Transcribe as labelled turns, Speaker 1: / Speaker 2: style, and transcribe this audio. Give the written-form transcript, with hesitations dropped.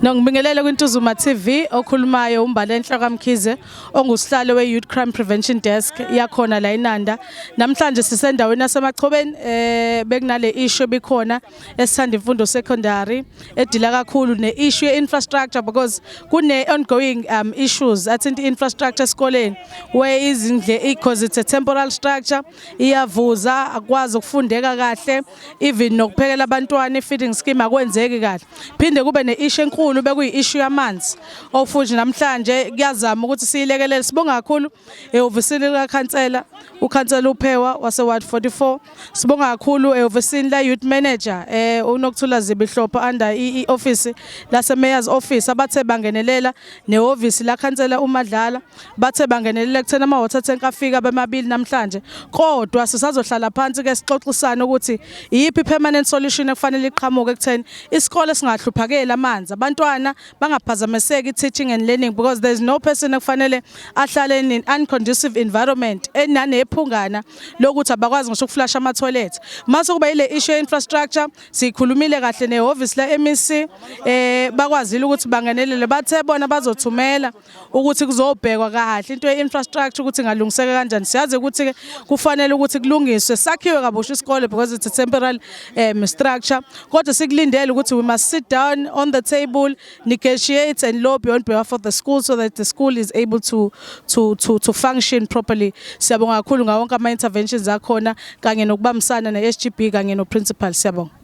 Speaker 1: No, ngibingelele kwiNtuzuma TV. Okhulumayo uMbalenhle kaMkhize, ongusihlalo we-Youth Crime Prevention Desk yakhona la eNanda. Namhlanje sisendaweni yaseMachobeni, bekunale issue ebikhona eSithanda Imfundo Secondary e-deal-a kakhulu ne-issue ye-infrastructure, because kune ongoing issues athinta infrastructure esikoleni, where izindle, because it's a temporal structure, iyavuza, akwazi ukufundeka kahle, even nokuphekela abantwana, i-feeding scheme akwenzeki kahle. Phinde kube ne-issue enkulu, bekuyi-issue yamanzi, ofuthi namhlanje kuyazama ukuthi siyilekelele. Sibonga kakhulu ehhovisini likakhansela, ukhansela uPhewa wase Ward 44. Sibonga kakhulu ehhovisini la youth manager, uNokuthula Zibihlopho, under i-office lase mayor's office, abathe bangenelela, nehhovisi la khansela uMadlala, bathe bangenelela kuthena ama water tank afika bemabili namhlanje. Kodwa sisazohlala phansi ke sixoxisana ukuthi iyiphi permanent solution ekufanele iqhamuke ekutheni isikole singahluphakeli amanzi, abantwana bangaphazamiseki teaching and learning, because there is no person ekufanele ahlale in an unconducive environment enanephungana lokuthi abakwazi ngisho ukuflusha ama toilet. Mase kuba ile issue infrastructure, sikhulumile kahle nehhovisi la MEC, bakwazile ukuthi bangenelele. Bathe bona bazothumela ukuthi kuzobhekwa kahle into ye-infrastructure ukuthi ingalungiseka kanjani. Siyazi ukuthi ke kufanele ukuthi kulungiswe, sakhiwe kabusha isikole, because it's a temporal structure, kodwa sikulindele ukuthi we must sit down on the table, negotiate and lobby on behalf of the school so that the school is able to function properly. Siyabonga kakhulu ngawo wonke ama interventions akhona kanye nokubambisana ne-SGB kanye no principal. Siyabonga.